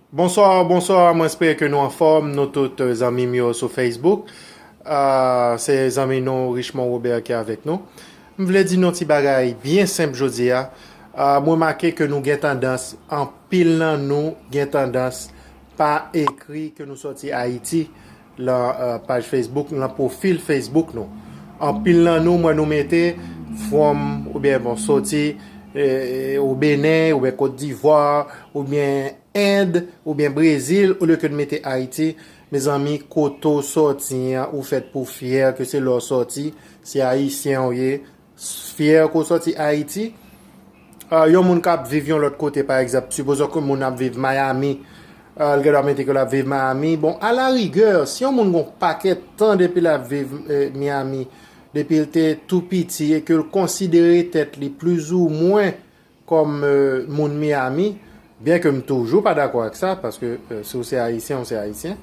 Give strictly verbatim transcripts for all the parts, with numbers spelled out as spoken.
Bonswa, bonswa, mwen espere ke nou anfòm, nou tout, euh, zanmi m yo sou Facebook. Euh, se zanmi nou Richemond Robert ki avèk nou. M vle di nou ti bagay byen senp jodi a. Euh, m remake ke nou gen tandans, anpil nan nou gen tandans pa ekri ke nou sòti Ayiti lan, euh, paj Facebook, lan pwofil Facebook nou. Anpil nan nou, mwen nou mete from, oubyen bon, sòti, eh, o Benin, oubyen Kot Divwa, oubyen End, oubyen Brezil, olye ke n mete Ayiti. Mezanmi, kote w sòti an, ou fèt pou fyè ke se la w sòti, se Ayisyen w ye, fyè ke w sòti Ayiti. Ah, yon moun k ap viv yon lòt kote, pa egzanp, sipoze ke moun ap viv Miami, ah, l gen dwa mete ke l ap viv Miami. Bon, alarigè, si yon moun gon pakèt tan depi l ap viv, eh, Miami, depi l te tou piti e ke l konsidere tèt li plizoumwen kòm, eh, moun Miami, byen ke m toujou pa dakò ak sa, paske, eh, si w se Ayisyen, w se Ayisyen.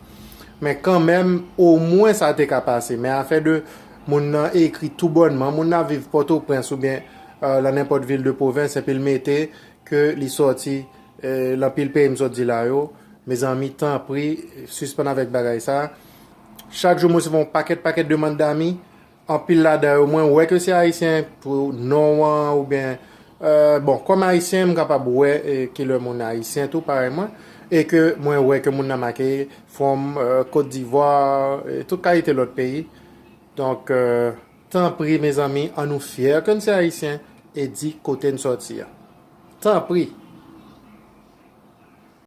Men kanmenm, omwen sa te ka pase. Men afè de moun nan ekri toubònman, moun nan ap viv Pòtoprens oubyen, eh, lan nenpòt vil de pwovens, epi l mete ke li sòti, eh, lan pil peyi m sot di la yo, mezanmi, tanpri, sispann avèk bagay sa. Chak jou m resevwa yon pakèt, pakèt demann dami. Anpil ladan yo, mwen wè ke se Ayisyen pou non an oubyen, eh, bon, kòm Ayisyen, m kapab wè, eh, kilè moun Ayisyen tou, parèy mwen, e ke mwen wè ke moun nan make from, eh, Kot Divwa, e tout kalite lòt peyi. Donk, eh, tanpri, mezanmi, ann nou fyè ke n se Ayisyen e di kote n sòti a. Tanpri,